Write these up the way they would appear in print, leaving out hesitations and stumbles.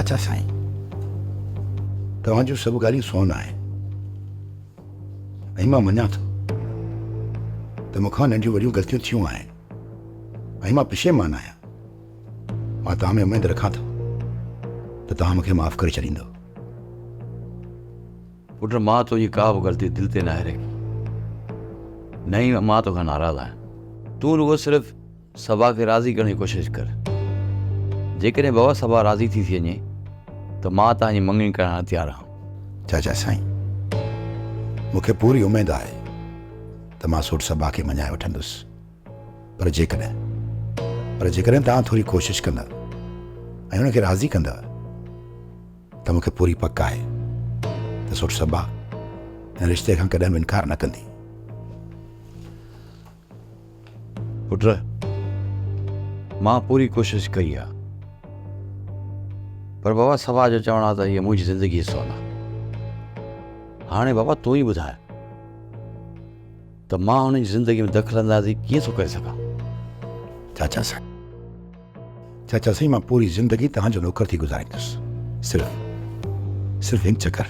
چاچا سائين، توهان جون سڀ ڳالهيون سون آهن ۽ مان مڃان ٿو ته مون کان ننڍيون وڏيون غلطيون ٿيون آهن ۽ مان پشيمان آهيان. مان توهان ۾ اميد رکان ٿو ته توهان مون کي معاف ڪري ڇڏيندو. پٽ مان تنهنجي ڪا به غلطي دل تي ناهي رکي، نه ئي مان توکان ناراض آهيان. تون رڳو صرف صبا کي راضي ڪرڻ جي ڪوشش ڪر. جيڪڏهن بابا صبا راضي ٿي ٿي وڃي ته مان توهان جي مڱڻي ڪرڻ لاء تيار آهيان. چاچا سائين، مون کي پوري اميد آهي ته مان سوٽ صبا کي مڃائي وٺندس. پر جيڪڏهن پر جيڪڏهن توهان ٿوري ڪوشش ڪندا ۽ هن کي راضي ڪندا ته مون کي پوري پڪ آهي ته سوٽ صبا هن رشتي کان ڪڏهن به انڪار نه ڪندي. پٽ مان پوري ڪوشش ڪئي آ پر بابا صبا جو چوڻ آ ته هيء منهنجي زندگي جو سوال آ. هاڻي بابا تون ئي ٻڌاء ته مان هن جي زندگي ۾ دخل اندازي ڪيئن ٿو ڪري سگهان؟ چاچا سائين چاچا سائين مان پوري زندگي توهان جو نوڪر ٿي گذاريندس صرف صرف هڪ چڪر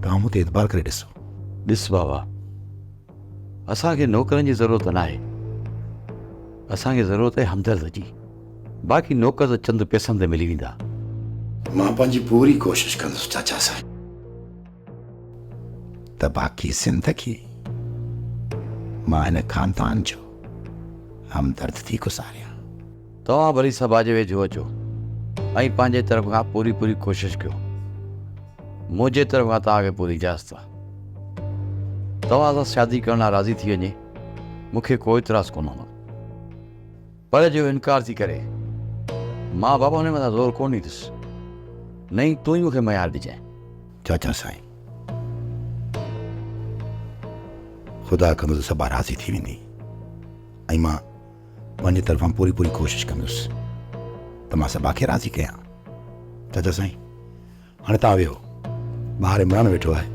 توهان مون تي اعتبار ڪري ڏسو. ڏس بابا اسان کي نوڪرن جي ضرورت ناهي اسان کي ضرورت آهي همدرد جي باقي نوڪر ته چند پئسن تي ملي ويندا. مان پنهنجي پوري ڪوشش ڪندس چاچا سائين. ته باقي زندگي مان هن خاندان جو همدرد ٿي گذاريان. توهان ڀلي سڀا جي ويجهو اچو ۽ پنهنجي طرف کان پوري پوري ڪوشش ڪيو. منهنجي طرف کان توهان کي پوري اجازت آهي. توهان سان شادي ڪرڻ لاء راضي ٿي وڃي مون کي ڪو اعتراض ڪونه هوندو. پر جو انڪار ٿي ڪري، مان بابا هن مٿان زور ڪونه ڏيندس، نه ئي تون ئي مون کي ميار ڏجانء. چاچا سائين، خدا ڪندو ته صبا راضي ٿي ويندي ۽ مان پنهنجي طرفان پوري پوري ڪوشش ڪندس ته مان صبا کي راضي ڪيان. چاچا سائين، هاڻي توهان ويهو، ٻاهر عمران ويٺو آهي،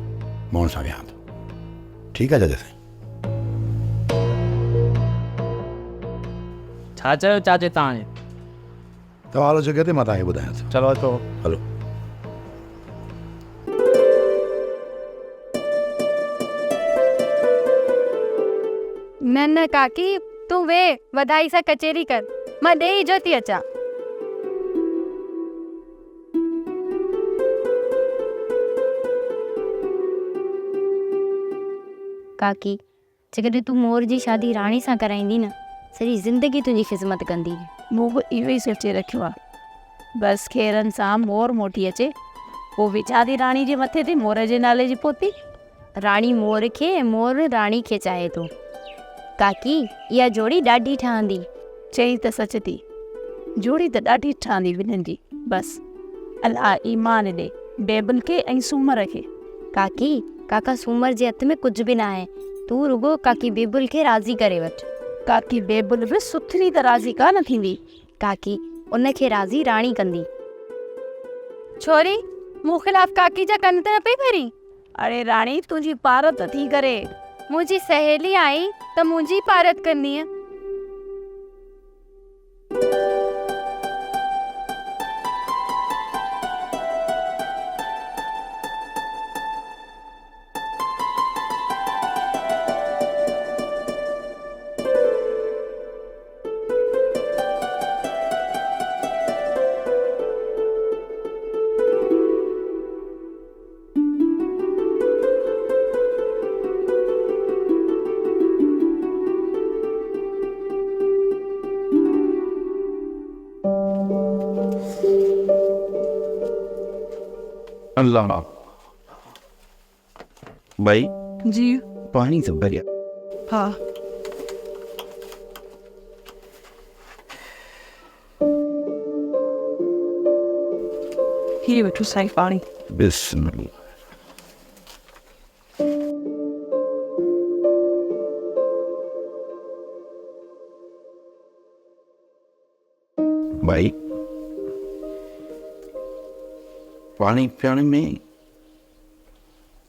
مان هن سان ويهان ٿو. ٺيڪ آهي چاچا سائين. ڇا چيو چاچي توهان جي؟ توهان هلو جڳهه تي مان توهان کي ٻڌايان ٿو. چلو اچو. هلو. نه نه ڪاڪي تون ويهه وڌائي سان ڪچهري ڪر مان ڏيئي جو ٿي اچان. ڪاڪي، جيڪڏهن تون مور جي شادي راڻي سان ڪرائيندين نه، سڄي زندگي تنهنجي خذمت ڪندي. مون به اهو ئي سوچي رکيو آ. بس خيرن سان مور موٽي اچي، پوء وجهان ٿي راڻي جي مٿي تي مور جي نالي جي پوتي. راڻي مور کي ۽ مور راڻي کي چاهي ٿو. ڪاڪي، اها جوڙي ڏاڍي ٺهندي. چئين ته سچ ٿي. جوڙي ته ڏاڍي ٺهندي ٻنهين جي. بس الله ايمان ڏي بيبل کي ۽ سومر کي. ڪاڪي، ڪاڪا سومر جي هٿ ۾ ڪجهه به ناهي. تون رڳو ڪاڪي بيبل کي راضي ڪري وٺ. ڪاڪي بيبل به سٿري ته راضي ڪانه ٿيندي. ڪاڪي، ان کي راضي راڻي ڪندي. ڇوري، مون خلاف ڪاڪي جا ڪن ته نه پئي ڀرين؟ اڙي راڻي تنهنجي پارت ٿي ڪري. منهنجي سهيلي آهين ته منهنجي پارت ڪندينء. الله ڀائي جي پاڻي ته ڀريا. ها. هي وٺو سائين پاڻي. بسم الله. ڀائي پاڻي پيئڻ ۾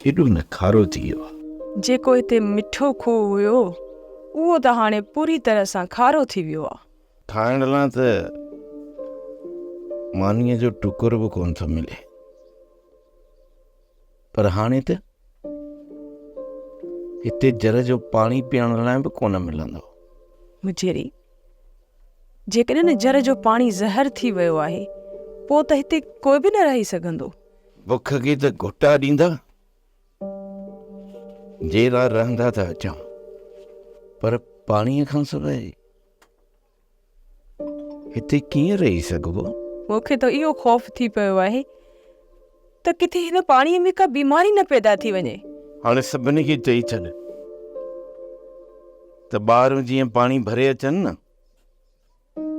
ڪيڏو نه کارو ٿي ويو آهي. جيڪو هتي مٺو کوهه هيو اهو ته هاڻي پوري طرح سان کارو ٿي ويو آهي. کائڻ لاء ته مانيء جو ٽڪر به ڪونه ٿو ملي. پر هاڻي ته هتي جر جو پاڻي پيئڻ لاء به ڪونه ملندو. مجيري، جيڪڏهن جر جو پاڻي زهر ٿي ويو آهي، پوء ته هتي ڪوئي به نه رهي سگهندو. بک کي ته گهٽا ڏيندا، جيئرا رهندا ته اچان، پر پاڻيء کان سواء هتي ڪيئن رهي سگهبو؟ مون کي ته اهو خوف ٿي پيو آهي ته ڪٿي هن پاڻيء ۾ ڪا بيماري نه پيدا ٿي وڃي. هاڻي سڀني کي چئي ڇڏ ته ٻاهرون جيئن پاڻي ڀري اچن نه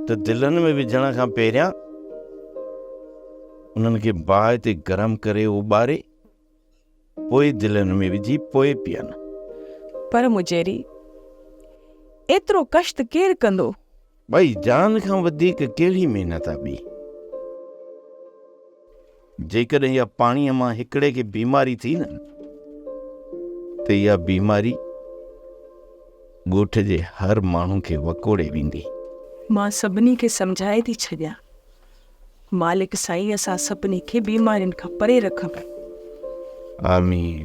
ته دلن ۾ وجهڻ کان پهريان انهن کي باهه تي گرم ڪري اٻاري پوء دلن ۾ وجهي پوء پيئن. پر مجيري، ايترو ڪشت ڪير ڪندو؟ ڀائي جان کان وڌيڪ ڪهڙي محنت آ ٻي؟ جيڪڏهن اها پاڻيء مان هڪڙي کي بيماري ٿي نه ته اها بيماري ڳوٺ جي هر ماڻهو کي وڪوڙي ويندي. مان سڀني کي سمجهائي ٿي ڇڏيان. مالڪ سائين اسان سڀني کي بيمارين کان پري رکندو. آمين.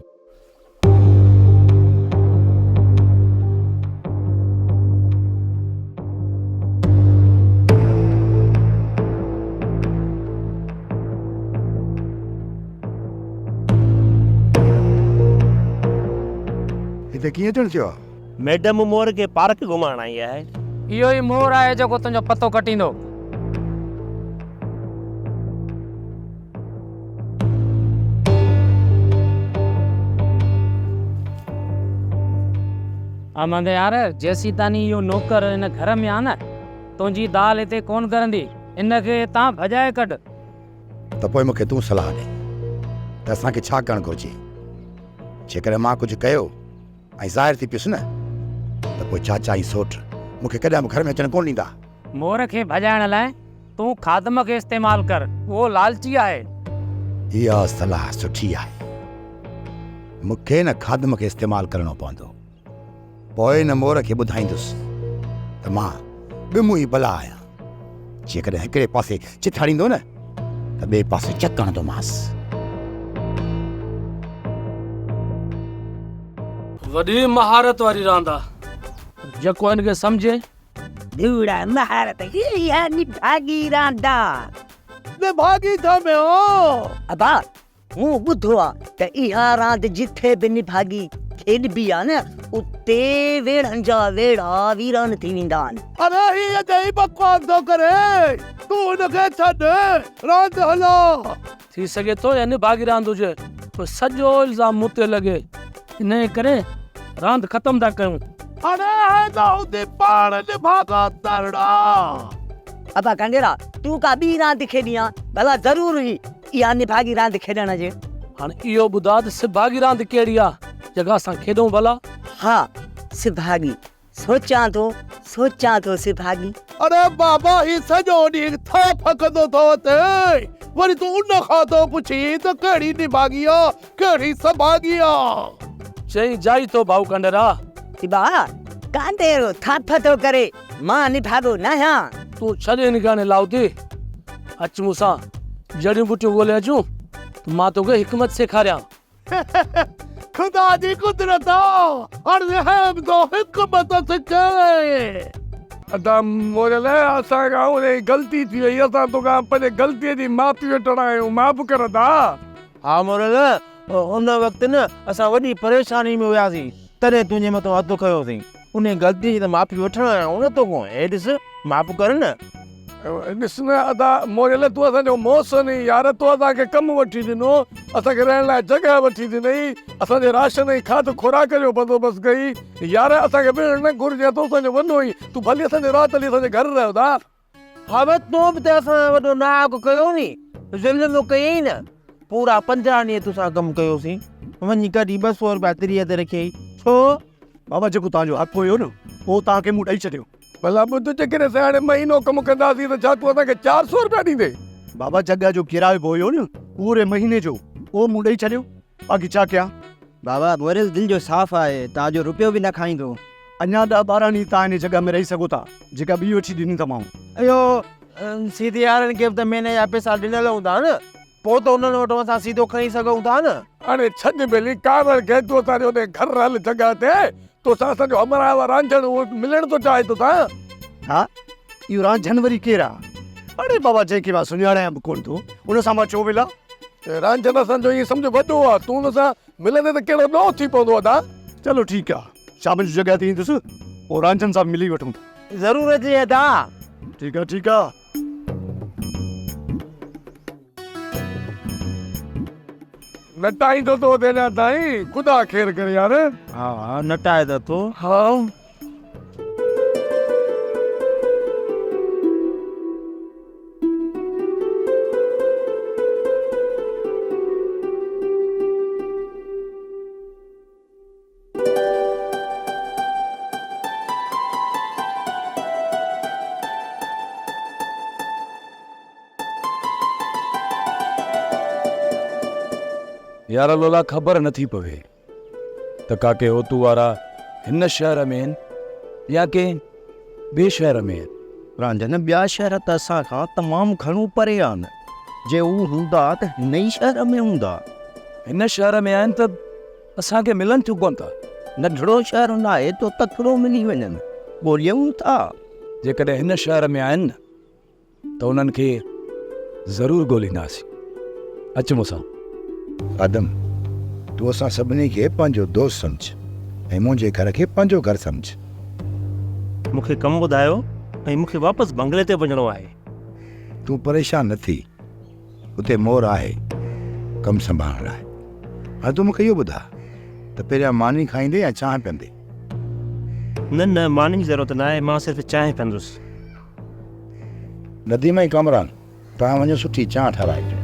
هتي ڪيئن اچڻ ٿيو آ؟ ميڊم مور کي پارڪ گهمائڻ آئي آهي. اهو ئي مور آهي جيڪو تنهنجو پتو ڪٽيندو. احمد يار، جيسيتاني اهو نوڪر هن گهر ۾ آ نه، تنهنجي دال هتي ڪونه ڳرندي. ان کي هتان ڀڄائي ڪڍ. ته پوء مون کي تون صلاح ڏي ته اسان کي ڇا ڪرڻ گهرجي. جيڪڏهن مان ڪجهه ڪيو ۽ ظاهر ٿي پيس نه ته پوء چاچا ۽ سوٽ مون کي ڪڏهن به گهر ۾ اچڻ ڪونه ڏيندا. مور کي ڀڄائڻ لاء تون خادم کي استعمال ڪر، اهو لالچي آهي. اها صلاح سٺي آهي. مون کي نه خادم کي استعمال ڪرڻو پوندو. پوء ان مور کي ٻڌائيندس ته مان به منهين بلا آهيان. جيڪڏهن هڪڙي پاسي چٿاڙيندو نه ته ٻئي پاسي چڪ هڻندومانس. وڏي مهارت واري راند آ. جيڪو ان کي سمجهي. ڌوڙا مهارت اها نڀاڳي راند آ. نڀاڳي ٿا ميو. ابا مون ٻڌو آ ته اها راند جٿي به نڀاڳي کيڏبي آ نه اتي ويڙهن جا ويڙها ويران ٿي ويندا آهن. اري هي اجائي بڪواس ٿو ڪري، تون هن کي ڇڏ، راند هلاء. ٿي سگهي ٿو اها نڀاڳي راند هجي، پوء سڄو الزام مون تي لڳي، انهيء ڪري راند ختم ٿا ڪيون. اڙي هي ته هوندي پاڻ نڀاڳا ترڙا. ابا ڪانڊيرا تون ڪا ٻي راند کيڏين ها ڀلا ضرور هئي اها نڀاڳي راند کيڏڻ جي. هاڻ اهو ٻڌاء ته سڀاڳي راند ڪهڙي آ جيڪا اسان کيڏون ڀلا؟ ها سڀاڳي، سوچان ٿو، سوچان ٿو سڀاڳي. اڙي بابا هي سڄو ڏينهن ٿاڦ ڪندو ٿو وتي، وري تون ان کان ٿو پڇين ته ڪهڙي نڀاڳي آ، ڪهڙي سڀاڳي آ. چئين جائي ٿو ڀائو ڪانڊيرا. ابا ڪانڊيرو ٿاڦ ٿو ڪري، مان نڀاڳو ناهيان. تون ڇڏ ان کي هاڻي لاهوتي، اچ مون سان جڙيون ٻوٽيون ڳولي اچون ته مان توکي حڪمت سيکاريان. خدا جي قدرت آ، هاڻ رحم ٿو حڪمت سکي. ادا موريل اسان کان انهي غلطي ٿي وئي اسان توکان پنهنجي غلطي جي معافي وٺڻ آيا آهيون معاف ڪر ادا. ها موريل ان وقت نه اسان وڏي پريشاني ۾ هياسين تڏهن تنهنجي مٿان هٿ کنيوسين انهي غلطي جي ته معافي وٺڻ آيا آهيون نه توکان هي ڏس معاف ڪر نه. ڏس نه ادا موريل تون اسان جو محسن ئي يار تو اسان کي ڪم وٺي ڏنو اسان کي رهڻ لاء جڳهه وٺي ڏنئي اسان جي راشن ۽ کاڌ خوراڪ جو بندوبست ڪئي يار اسان کي وڙهڻ نه گهرجي تون اسان جو وڏو آهين تون ڀلي اسان جي رات هلي اسان جي گهر رهه ادا. ها ڀاء تون به ته اسان سان وڏو ناحق ڪيو ني ظلم ڪيئي نه پورا 15 ڏينهن توسان ڪم ڪيوسين وڃي ڪڍي 200 رپيا تريء تي رکيئي ڇو؟ بابا جيڪو توهان جو حق هيو نه اهو توهان کي مون ڏئي ڇڏيو. ڀلا ٻڌ جيڪڏهن اسين هاڻي مهينو ڪم ڪنداسين ته ڇا تون اسان کي 400 رپيا ڏيندين؟ بابا جڳهه جو ڪرايو به هيو نه پوري مهيني جو اهو مون ڏئي ڇڏيو باقي ڇا ڪيان؟ بابا موريل دل جو صاف آهي توهان جو رپيو به نه کائيندو. اڃا ڏهه ٻارهن ڏينهن توهان ان جڳهه ۾ رهي سگهو ٿا جيڪا ٻي وٺي ڏني اٿمانو. اهو سيڌي وارن کي به ته مهيني جا پئسا ڏنل هوندا نه، پوء ته انهن وٽون اسان سيڌو کڻي سگهون ٿا نه. اڙي ڇڏ ٻيلي، ڪاوڙ کي تون اسان جي اتي گهر هل جڳهه تي، توسان اسان جو همراهه آ رانجهڻ اهو ملڻ ٿو چاهي توسان. ها اهو رانجهن وري ڪير آ؟ اڙي بابا جنهن کي مان سڃاڻيان به ڪونه ٿو ان سان مان ڇو ملان؟ رانجهن اسان جو ائين سمجهه وڏو آ، تون ان سان ملندين ته ڪهڙو ڏوهه ٿي پوندو ادا. چلو ٺيڪ آ، شام جو جڳهه تي ايندس پوء رانجهن سان به ملي وٺون ٿا. ضرور اچجي ادا. ٺيڪ آ ٺيڪ آ. نٽائيندو ٿو وتي اڃا تائين خدا خير ڪري يار. ها ها نٽائي ته اٿو. ها. يار لولا خبر نه ٿي پوي ته ڪاڪي هوتو وارا هن شهر ۾ آهن يا ڪنهن ٻئي شهر ۾ آهن. رانجهن ٻيا شهر ته اسان کان تمام گهڻو پري آهن. جي هو هوندا ته هن ئي شهر ۾ هوندا. هن شهر ۾ آهن ته اسان کي ملن ٿيون ڪونه ٿا. ننڍڙو شهر ناهي تو تڪڙو ملي وڃن. ڳوليون ٿا. جيڪڏهن هن شهر ۾ آهن نه ته انهن کي ضرور ڳولينداسين. اچ مون سان. آدم، تون اسان سڀني کي پنهنجو دوست سمجهه ۽ منهنجي گهر کي پنهنجو گهر سمجهه. مون کي ڪم ٻڌايو ۽ مون کي واپس بنگلي تي وڃڻو آهي. تون پريشان نه ٿي، اتي مور آهي ڪم سنڀالڻ لاء. هاڻي تون مون کي اهو ٻڌاء ته پهريان ماني کائيندين يا چانهه پيئندين؟ نه نه ماني جي ضرورت ناهي، مان صرف چانهه پيئندس. نديم ۽ ڪامران، توهان وڃو سٺي چانهه ٺهرائي اچو.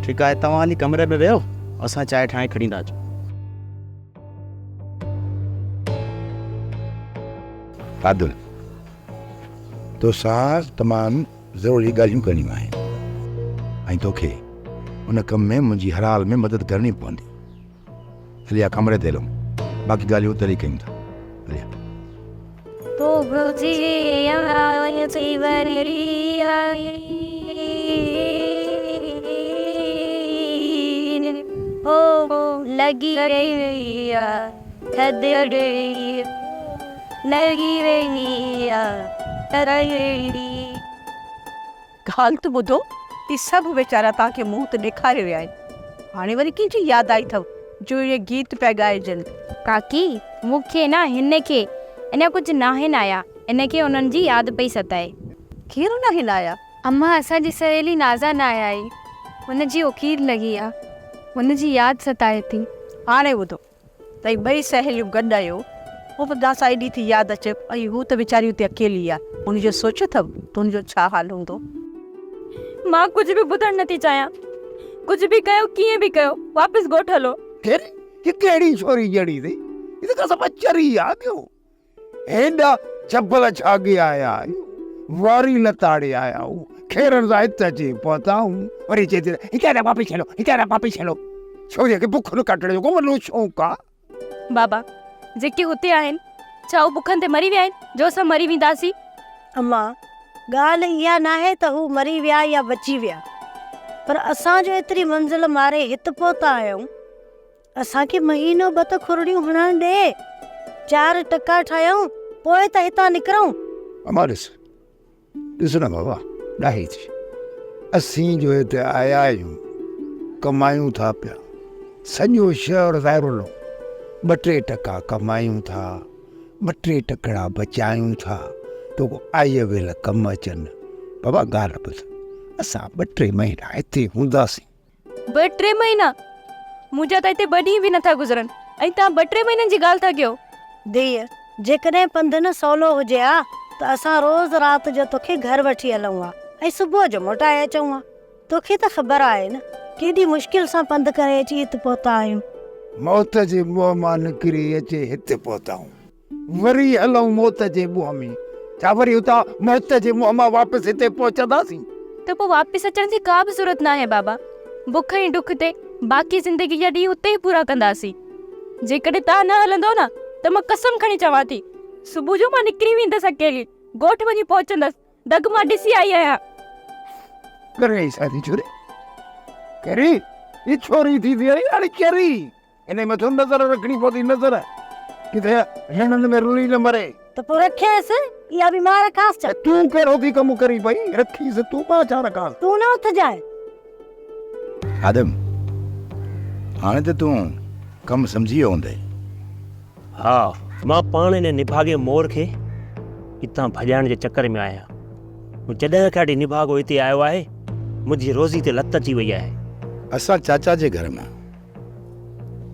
ٺيڪ آهي، توهان هلي ڪمري ۾ ويهو، اسان چانهه ٺاهي کڻي ٿا اچون. عادل، توسان تمام ضروري ڳالهيون ڪرڻيون آهن ۽ توکي ان ڪم ۾ منهنجي هر حال ۾ مدد ڪرڻي پوندي. هلي آ ڪمري تي هلون، باقي ڳالهيون اتي هلي ڪيون ٿا. هلي آ. ڳالهه ته ٻڌو، هي سڀ ويچارا توهان کي منهن ته ڏيکاري ويا آهن. هاڻي وري ڪنهن جي ياد آئي اٿو جو اهي گيت پيا ڳائجن. ڪاڪي، مون کي نه هن کي، اڃا ڪجهه ناهن آيا، ان کي انهن جي ياد پئي ستائي. ڪير ناهن آيا؟ امان، اسان جي سهيلي نازا ناهي آئي، ان جي اڪير لڳي آ، ان جي ياد ستائي ٿي. هاڻي ٻڌو، توهين ٻئي سهيليون گڏ آهيو، پوء به داسا ايڏي ٿي ياد اچي ۽ هوء ته ويچاري اتي اڪيلي آهي، ان جو سوچيو اٿو ته ان جو ڇا حال هوندو؟ مان ڪجهه به ٻڌڻ نٿي چاهيان، ڪجهه به ڪيو، ڪيئن به ڪيو، واپس ڳوٺ هلو. ڪهڙي ڪهڙي ڇوري جهڙي اٿئي، هي ته ڪا صفا چري آ ٻيو. هيڏا جبل جهاڳي آيا آهيون، واري لتاڙي آيا آهيون، خيرن سان هت اچي پهتا آهيون، وري چئي ٿي ته هتان را واپس هلو، هتان را واپس هلو. ڇوريء کي بک نه ڪاٽڻ جو ڪو وڏو شوق آ. بابا، جيڪي هتي آهن، ڇا هو بکن تي مري ويا آهن، جو اسان مري وينداسين؟ امان، ڳالهه اها ناهي ته هو مري ويا يا بچي ويا، پر اسان جو ايتري منزل ماري هت پهتا آهيون، اسان کي مهينو ٻه ته کرڙيون هڻڻ ڏي، چار ٽڪا ٺاهيون، پوء ته هتان نڪرون. امان ڏس، ڏس نه بابا، ڏاهي ٿي. اسين جو هتي آيا آهيون، ڪمايون ٿا پيا. سڄو شهر ظاهرالله ٻه ٽي ٽڪا ڪمايون ٿا، ٻه ٽي ٽڪڙا بچايون ٿا، تو آئيء ويل ڪم اچن. بابا ڳالهه ٻڌ، اسان ٻه ٽي مهينا هتي هونداسين. ٻه ٽي مهينا؟ منهنجا ته هتي ٻه ڏينهن به نٿا گذرن ۽ توهان ٻه ٽي مهينن جي ڳالهه ٿا ڪيو. ڌيء، جيڪڏهن پنڌ نه سولو هجي ها ته اسان روز رات جو توکي گهر وٺي هلون ها ۽ صبح جو موٽائي اچون ها. توکي ته خبر آهي نه ڪيڏي مشڪل سان پنڌ ڪري اچي هت پهتا آهيون. موت جي منهن مان نڪري اچي هت پهتا آهيون. وري هلون موت جي منهن ۾. ڇا وري اتان موت جي منهن مان واپس هتي پهچنداسين؟ ته پوء واپس اچڻ جي ڪا به ضرورت ناهي بابا. بک ۽ ڏک تي باقي زندگي جا ڏينهن اتي ئي پورا ڪنداسين. جيڪڏهن توهان نه هلندؤ نه ته مان قسم کڻي چوان ٿي، صبح جو مان نڪري ويندس اڪيلي، ڳوٺ وڃي پهچندس، دڳ مان ڏسي آئي آهيان. ڪري شادي ڇوري ڪري هي ڇوري ٿي ٿي هاڻي ڪري انهي مٿو نظر رکڻي پوندي نظر ڪٿي رڻن ۾ رلي نه مري. ته پوء رکيس اها به مان رکانس ڇا؟ تون ڪهڙو ٿي ڪم ڪرين پئي رکيس تون مان ڇا رکانس. تون نه اٿجانء. خادم هاڻي ته تون ڪم سمجهي ويو هوندين. ها مان پاڻ ان نڀاڳي مور کي هتان ڀڄائڻ جي چڪر ۾ آهيان. جڏهن کان وٺي نڀاڳو هتي آيو آهي منهنجي روزي تي لت اچي وئي آهي. اسان چاچا جي گهر مان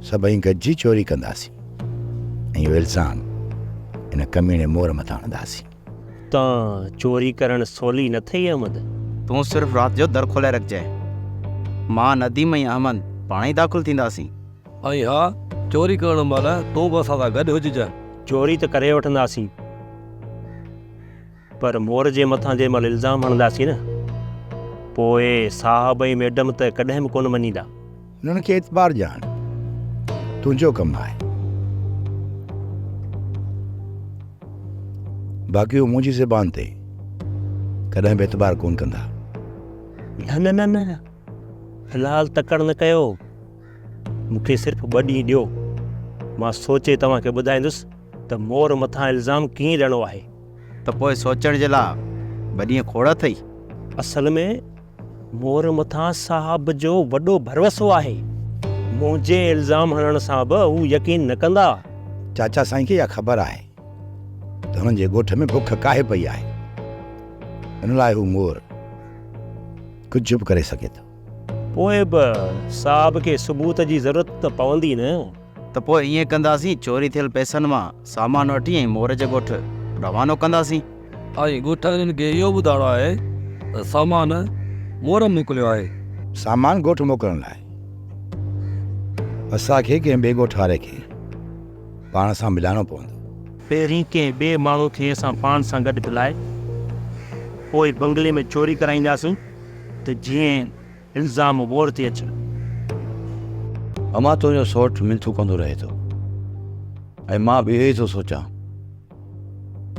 سڀئي گڏجي چوري ڪنداسين ۽ اهو الزام ان ڪميڻي مور مٿان هڻنداسين. تان چوري ڪرڻ سولي نه ٿئي احمد. تون صرف رات جو در کولائي رکجانء. مان، نديم ۽ احمد پاڻ ئي داخل ٿينداسين. ۽ ها، چوري ڪرڻ مهل تون به اسان سان گڏ هججانء. چوري ته ڪري وٺنداسين. پر مور جي مٿان جنهن مهل الزام هڻنداسين نه، پوء صاحب ۽ ميڊم ته ڪڏهن به ڪونه مڃيندا. انهن کي اعتبار ڄاڻ تنهنجو ڪم آهي. باقي هو منهنجي زبان تي ڪڏهن به اعتبار ڪونه ڪندا. نه نه نه نه، في الحال تڪڙ نه ڪيو. مون کي صرف ٻه ڏينهن ڏيو. مان سوچي توهان کي ٻڌائيندس ته مور مٿان الزام ڪيئن ڏيڻو آهي. ته پوء سوچڻ جي لاء ٻه ڏينهن کوڙ اٿئي. اصل ۾ مور مٿان صاحب جو وڏو ڀروسو آهي. منهنجي الزام هڻڻ سان به هو يقين نه ڪندا. چاچا سائين کي اها خبر آهي ته هنن جي ڳوٺ ۾ بک ڪاهي پئي آهي. ان لاء هو مور ڪجهه به ڪري سگهي ٿو. پوء به صاحب کي ثبوت جي ضرورت ته پوندي نه. ته پوء ائين ڪنداسين، چوري ٿيل پئسن مان سامان وٺي ۽ مور جي ڳوٺ روانو ڪنداسين. ۽ ڳوٺ وارن کي اهو ٻڌائڻو آهي ته سامان مور موڪليو آهي. سامان ڳوٺ موڪلڻ لاء اسان کي ڪنهن ٻئي ڳوٺ واري کي پاڻ سان ملائڻو پوندو. پهرين ڪنهن ٻئي ماڻهو کي اسان پاڻ سان گڏ ملائي پوء بنگلي ۾ چوري ڪرائينداسون ته جيئن الزام مور تي اچن. امان تنهنجو سئوٽ منٿون ڪندو رهي ٿو ۽ مان به اهو ئي ٿو سوچان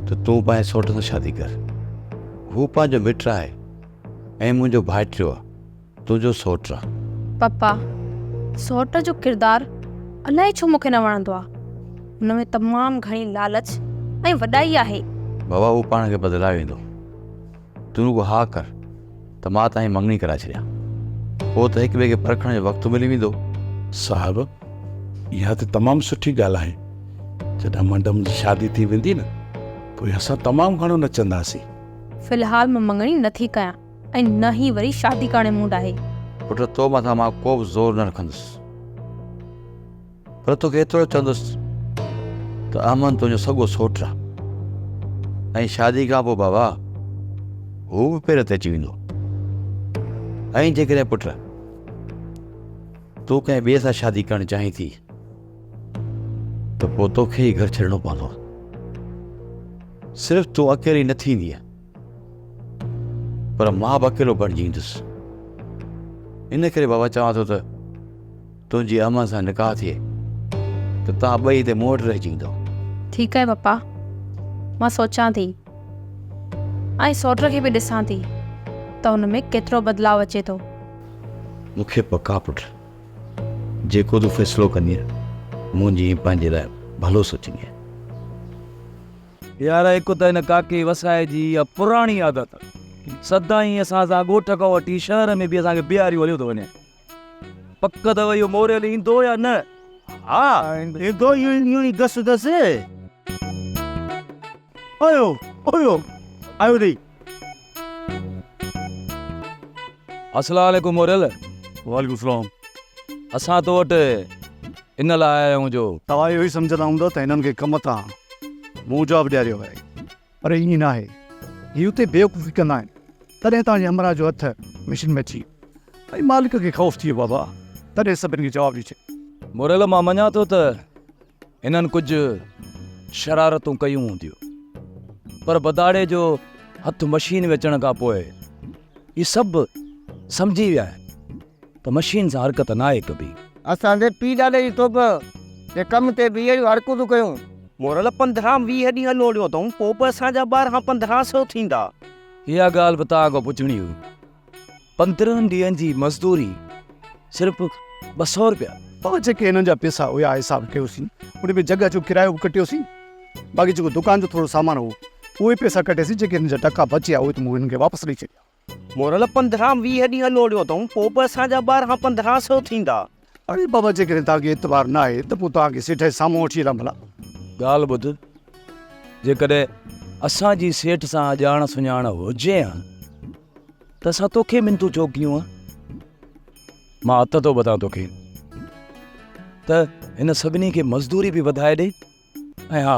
ته تون پنهنجي سئوٽ سان شادي ڪر. هو پنهنجو مٽ آهي ۽ منهنجو ڀائٽيو آهي، تنهنجو سئوٽ آهي. پپا، سئوٽ جو ڪردار الائي ڇو مون کي نه وڻندو آهي. هن ۾ تمام گهڻي لالچ ۽ وڏائي آهي. بابا هو پاڻ کي بدلائي ويندو. تون رڳو ها ڪر ته مان تنهنجي مڱڻي ڪرائي ڇڏيان. پوء ته هڪ ٻئي کي پرکڻ جو وقت ملي ويندو. صاحب، اها ته تمام سٺي ڳالهه آهي. جڏهن منڊم جي شادي ٿي ويندي نه، پوء اسان تمام گهڻو نچنداسين. في الحال مان مڱڻي نه ٿي ڪيان ۽ نه ئي وري شادي ڪرڻ جو موڊ آهي. پٽ، تو مٿان مان ڪو به زور نه رکندس. پر توکي ايترو چوندس ته احمد تنهنجو سڳو سوٽ آ ۽ شادي کان پوء بابا هو به پير تي اچي ويندو ۽ جيڪڏهن پٽ تون ڪنهن ٻئي سان شادي ڪرڻ چاهين ٿي ته پوء توکي ئي گهر ڇڏڻو پوندو. صرف تون اڪيلي نه ٿيندينء پر مان به اڪيلو بڻجي ايندس. ان ڪري بابا چوان ٿو ته تنهنجي امان سان نڪاح ٿئي ته توهان ٻئي هتي مون وٽ رهجي ايندؤ. ٺيڪ آهي پپا، مان سوچان ٿي ۽ سئوٽ کي به ڏسان ٿي ته ان ۾ ڪيترو بدلاء اچي ٿو. مون کي پڪ آ پٽ، جيڪو تون فيصلو ڪندينء، منهنجي ۽ پنهنجي لاء ڀلو سوچيندينء. يار هڪ ته هن ڪاڪي وسائي جي اها پراڻي عادت، سدائين اسان سان ڳوٺ کان وٺي شهر ۾ به اسان کي بيهاريون هليو ٿو وڃي. پڪ اٿو اهو موريل ايندو يا نه؟ ها ايندو اهو ئي گس اٿس. آيو آيو آيو ري. السلام عليڪم موريل. وعليڪم السلام. اسان تو وٽ ان لاء آيا آهيون جو. توهان اهو ئي سمجهندا هوندؤ ته هنن کي ڪم تان مون جواب ڏياريو آهي. پر ائين ناهي. هي اتي بيوقوفي ڪندا آهن. تڏهن توهان جي همراهه جو هٿ مشن ۾ اچي ۽ مالڪ کي خوف ٿي ويو بابا. تڏهن سڀني کي جواب ڏئي ڇڏيو. موريل مان مڃان ٿو ته هنن ڪجهه شرارتون ڪيون هونديون. پر بداڙي جو هٿ مشين ۾ اچڻ کان پوء هي سڀ سمجهي ويا آهن ته مشين سان حرڪت ناهي ڪبي. اسان جي پيء ڏاڏي جي توبه جي ڪم تي به اهڙيون حرڪتون ڪيون. مورل 15 20 ڏينهن لوڙيو اٿئون، پوء به اسان جا 12 15 سو ٿيندا. اها ڳالهه به توهان کان پڇڻي هئي. 15 ڏينهن جي مزدوري صرف 200 رپيا. بابا جيڪي هنن جا پئسا هيا حساب ڪيوسين ان ۾ جڳهه جو ڪرايو به ڪٽيوسين باقي جيڪو دڪان جو ٿورو سامان هو اهي پئسا ڪٽياسين جيڪي هنن جا ٽڪا بچيا اهي ته مون هنن کي واپس ڏئي ڇڏيا. مورل 15 20 ڏينهن لوڙيو اٿئون پوء به اسان جا 12 15 سو ٿيندا. اڙي بابا جيڪڏهن توهان کي اعتبار نه آهي ته پوء توهان کي سيٺ جي سامهون وٺي هلان ڀلا. ڳالهه ٻڌ جيڪڏهن اسان جي سيٺ سان ڄاڻ سڃاڻ هجي ها ته اسان توکي منٿون ڇو ڪيون ها؟ مان هٿ ٿو ٻڌان توکي ته هن سڀني کي مزدوري به وڌائي ڏي ۽ ها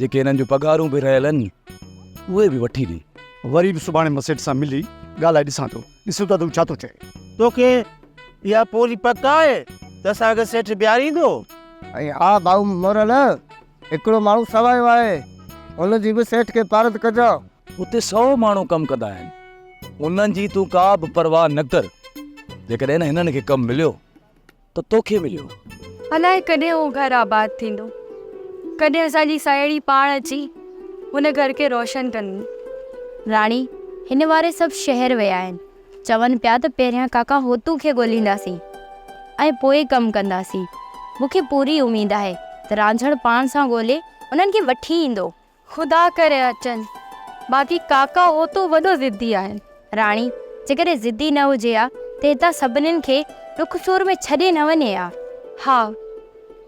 جيڪي هنن جون پگهارون به رهيل آهن اهي به وٺي ڏي. وري به سڀاڻي مان سيٺ سان ملي ڳالهائي ڏسان ٿو. ڏسون ٿا ته هو ڇا ٿو چئي. توکي اها پوري پڪ آهي ته اسان کي سيٺ بيهاريندو؟ ۽ ها ڀائو مورل، هڪڙو ماڻهو سوايو آهي، ان جي به سيٺ کي پارت ڪجان. اتي سئو ماڻهو ڪم ڪندا آهن، انهن جي تون ڪا به پرواهه نه ڪر. جيڪڏهن هنن کي ڪم مليو ته توکي مليو. الائي ڪڏهن اهو گهر آباد ٿيندو. ڪڏهن اسان جي ساهيڙي پاڻ اچي هن گهر کي روشن ڪندي. راڻي، هن واري سڀ شهر ويا آهن. چون پيا ته پهريان ڪاڪا هوتو کي ڳولهينداسين ۽ پوء ڪم ڪنداسين. مون کي پوري اميد آهي ته رانجهڻ پاڻ سان ڳولهي انهن کي وٺي ايندو. خدا ڪري اچن. باقي ڪاڪا هوتو وڏو ضدي آهي. راڻي، جيڪڏهن ضدي نه هجي ها ته هتان سڀنين کي ڏک سور ۾ ڇڏي نه وڃي ها. ها،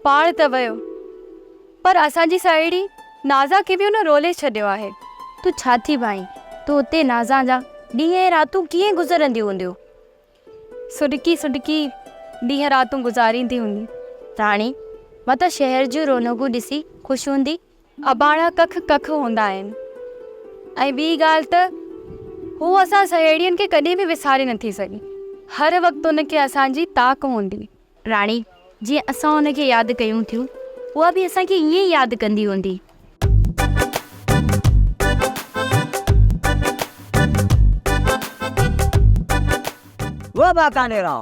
پاڻ ته ويو، پر اسان جي ساهيڙي نازان کي به هن رولي ڇڏيو آهي. تون ڇا ٿي ڀانئين ته اتي نازان جا ڏينهن ۽ راتون ڪيئن گذرنديون هونديون؟ سڏڪي سڏڪي ڏينهن راتون گذاريندي هوندي. راڻي، متان شهر جون رونقون ڏسي خوش هوندي. اباڻا ڪک ڪک هوندا آهن ۽ ٻي ڳالهه ته هو اسان سهيڙين کي ڪڏهن به وساري نٿي سگهي. هر وقت ان کي اسان جي تاڪ هوندي. راڻي، جيئن اسان ان کي ياد ڪيون ٿيون، اها به اسان کي ائين ئي ياد ڪندي هوندي. وه باڪانيرا،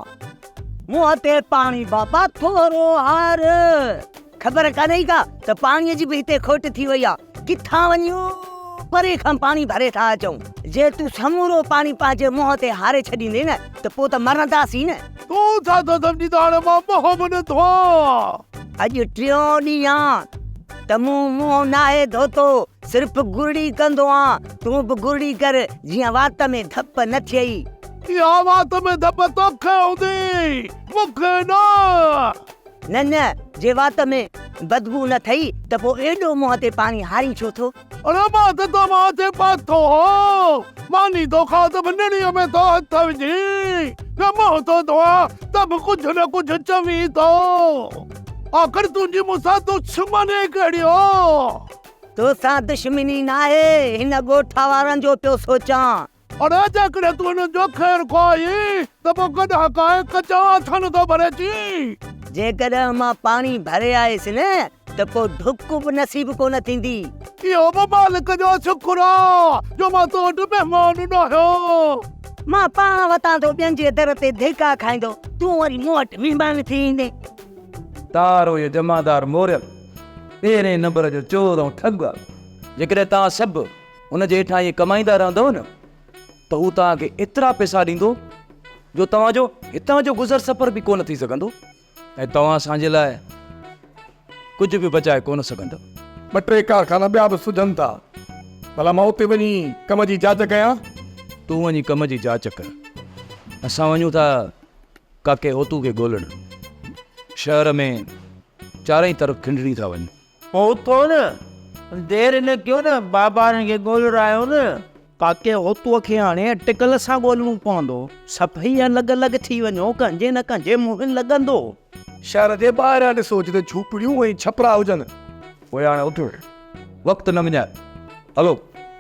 منهن تي پاڻي بابا ٿورو هار. خبر ڪانهي ڪا ته پاڻيء جي به هتي کوٽ ٿي وئي آ. ڪٿان وڃي پري کان پاڻي ڀري ٿا اچون. جي تون سمورو پاڻي پنهنجي منهن تي هاري ڇڏيندين نه ته پوء ته مرنداسين نه. تون ڇا ٿو سمجهين ته هاڻي مان منهن به نه ڌوئان. اڄ ٽيون ڏينهن آ ته مون منهن ناهي ڌوتو، صرف گرڙي ڪندو آن. تون به گرڙي ڪر جيئن وات ۾ ڌپ نه ٿئي. اها وات ۾ ڌپ توکي هوندي، مون کي نه. نه نه، جي وات ۾ بدبوء نه ٿئي ته پوء ايڏو منهن تي پاڻي هارين ڇو ٿو؟ اڙي مان ته تو منهن تي پاتو هو، ماني ٿو کان ته به نڙيء ۾ ٿو هٿ وجهين، نه منهن ٿو ڌوئان ته به ڪجهه نه ڪجهه چوين ٿو. آخر تنهنجي مون سان دشمني ڪهڙي هو؟ توسان دشمني ناهي، هن ڳوٺ وارن جو پيو سوچان. اڙي جيڪڏهن تون هنن جو خير خواهه آهين ته پوء گڏهه ڪاهي ڪچا آٿن ٿو ڀري اچين. جيڪڏهن مان پاڻي ڀري آيس نه ته پوء ڍڪ به نصيب ڪونه ٿيندي. اهو به مالڪ جو شڪر آ جو مان تو وٽ مهمان ناهيان. مان پاڻ وتان ٿو ٻين جي در تي ڌڪا کائيندو، تون وري مون وٽ مهمان ٿي ايندين. تارو اهو جمعدار موريل پهرين نمبر جو چور ۽ ٺڳ آ. جيڪڏهن توهان سڀ ان جي هيٺان ائين ڪمائيندا رهندؤ نه ته هو توهان کي ايترا پئسا ڏيندو جو توهان جو هتان جو گذر سفر به ڪونه ٿي سگهندو ۽ توهان اسان جي لاء ڪجهه به بچائي ڪونه سگهندؤ. ٻه ٽي ڪارخانا ٻيا به سجهن ٿا. ڀلا مان اتي وڃي ڪم جي جاچ ڪيان؟ تون وڃي ڪم جي جاچ ڪر. اسان وڃون ٿا ڪاڪي هوتو کي ڳولڻ. شهر ۾ چارئي طرف کنڊڻي ٿا وڃون. پوء اٿو نه، دير نه ڪيو نه، بابا هنن کي ڳولرايو نه. ڪاڪي هوتوء کي هاڻي اٽڪل سان ڳولڻو پوندو. سڀئي الڳ الڳ ٿي وڃو، ڪنهن جي نه ڪنهن جي منهن لڳندو. شهر جي ٻاهريان ڏسو جتي جهوپڙيون ۽ ڇپرا هجن. پوء هاڻي اٿ، وقت نه وڃاء، هلو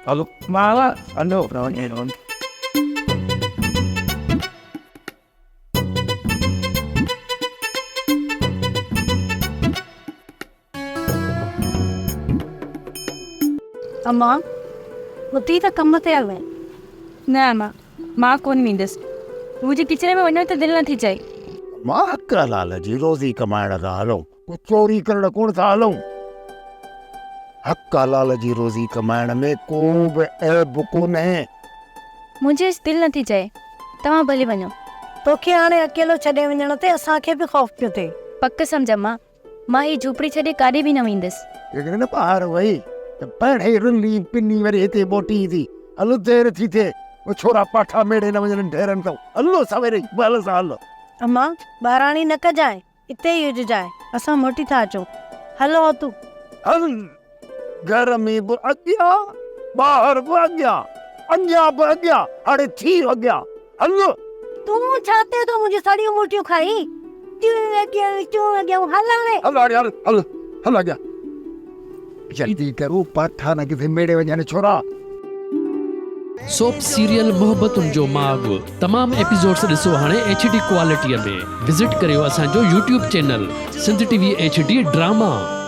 هلو. ماوا هلو وڃي. امان، اٿي ته ڪم تي هلون. نه امان، مان ڪونه ويندس. منهنجي ڪچري ۾ وڃڻ ته دل نٿي چئي. امان، حق حلال جي روزي ڪمائڻ ٿا هلون، ڪو چوري ڪرڻ ڪونه ٿا هلون. حق حلال جي روزي ڪمائڻ ۾ ڪو به عيب ڪونهي. منهنجي دل نٿي چئي. توهان ڀلي وڃو. توکي هاڻي اڪيلو ڇڏي وڃڻ تي اسان کي به خوف پيو ٿئي. پڪ سمجهه امان، مان هي جهوپڙي ڇڏي ڪاڏي به نه ويندس. جيڪڏهن نه ٻاهر وئي ته پهرين ئي رلي پني وري هتي موٽي ايندي. هل دير ٿي ٿئي. او ڇورا پاٺا ميڙي نه وڃن ڍيرن تان. هل سويري ئي مهل سان هل. امان، ٻاراڻي نه ڪجانء. اتي ئي هججانء. اسان موٽي ٿا اچون. هلو هتو. هل. گهر ۾ به اڳيان، ٻاهر به اڳيان، اڃا به اڳيان، هاڻي ٿي اڳيان. هل. تون ڇا تي ٿو منهنجون سڙيون موٽيون کائين؟ تون اڳيان، تون اڳيان، هل هاڻي. هل هاڻي هل، هل، هل اڳيان. جلدي ڪرو، پاٺا نه ڪٿي ميڙي وڃن ڇورا. سوپ سيريل محبتن جو ماڳ تمام ايپيسوڊس ڏسو هاڻي ايڇ ڊي ڪوالٽي ۾ وزٽ ڪريو اسان جو YouTube channel Sindh T V H D drama.